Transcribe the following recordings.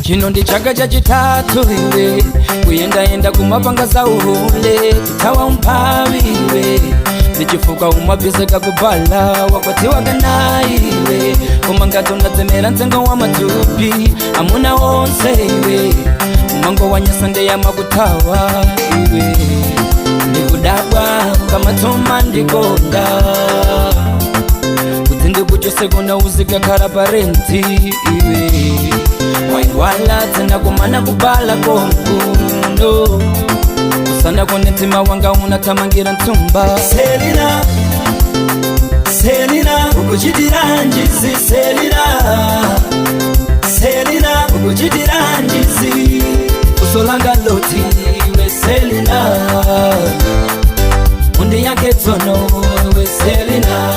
Chino ndi chaka chachitatu iwe, kuyendayenda kumapanga za uhule, kuthawa umphawi iwe, ndichifuka umapezeka kubala wakwatiwa iwe, koma ngati unadzemera mtengo wa matupi amuna onse iwe, umango wanyasa ndeyamakuthawa iwe, ndikudabwa ukamatuma ndikonda kuti ndikuchose kuno uzikakhala parenti iwe, waiwala tena kumana kubala konkuno usana kone mtima wanga unathamangira mtsumba. Selina, Selina, ukuchitiranjizi Selina, Selina, ukuchitiranjizi. Usolanga loti iwe Selina, undi yake tsono iwe Selina,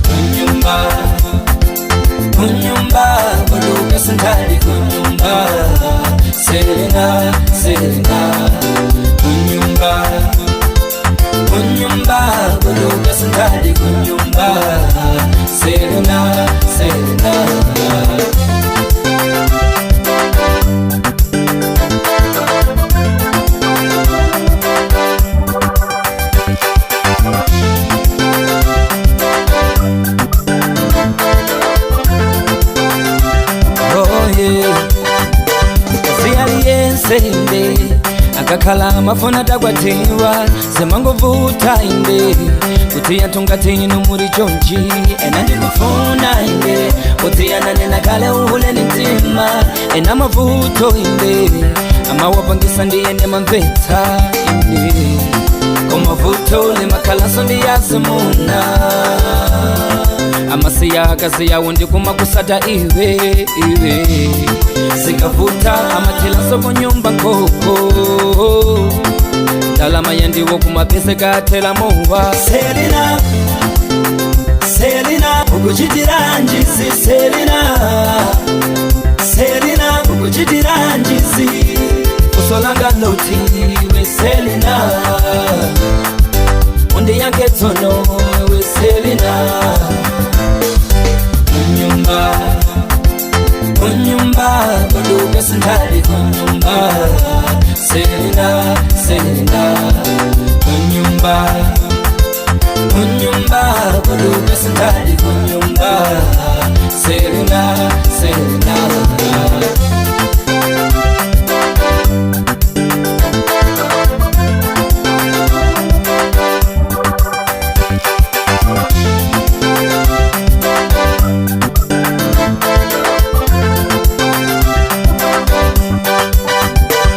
kunyumba kunyumba kuluka sindali kunyumba Selina, Selina, kunyumba kunyumba kuluka sindali kunyumba Selina, Selina. Oh yeah. Siyaliyensende akakhala amafuna takwatiwa zemangovuta inde kuti anthu ngati inu muri chonchi, ena ndikufuna inde kuti ananena kale uhule ni mtima, ena mavuto inde amawapangisa ndiyene mamvetsa inde koma vuto limakhalanso ndiyazimuna amasiya akazi yawo ndikumakusata iwe iwe, zikavuta amathilanso kunyumba nkoko ndalama yandiwo kumapeseka athela mowa. Selina, Selina, ukuchitiranjizi Selina, Selina, ukuchitiranjizi. Usolanga loti iwe Selina, undi yake tsono iwe Selina, kunyumba kunyumba koduka sindali kunyumba Selina, Selina, kunyumba kunyumba koduka sindali kunyumba Selina, Selina.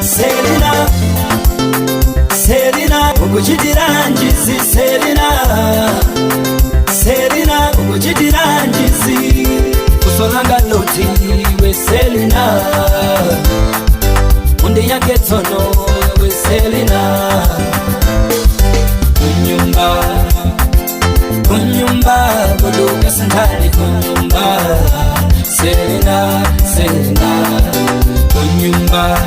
Selina, Selina, ukuchitiranjizi Selina, Selina, ukuchitiranjizi. Usolanga loti iwe Selina, undi yake tsono iwe Selina, kunyumba kunyumba koduka sindali kunyumba Selina, Selina, kunyumba.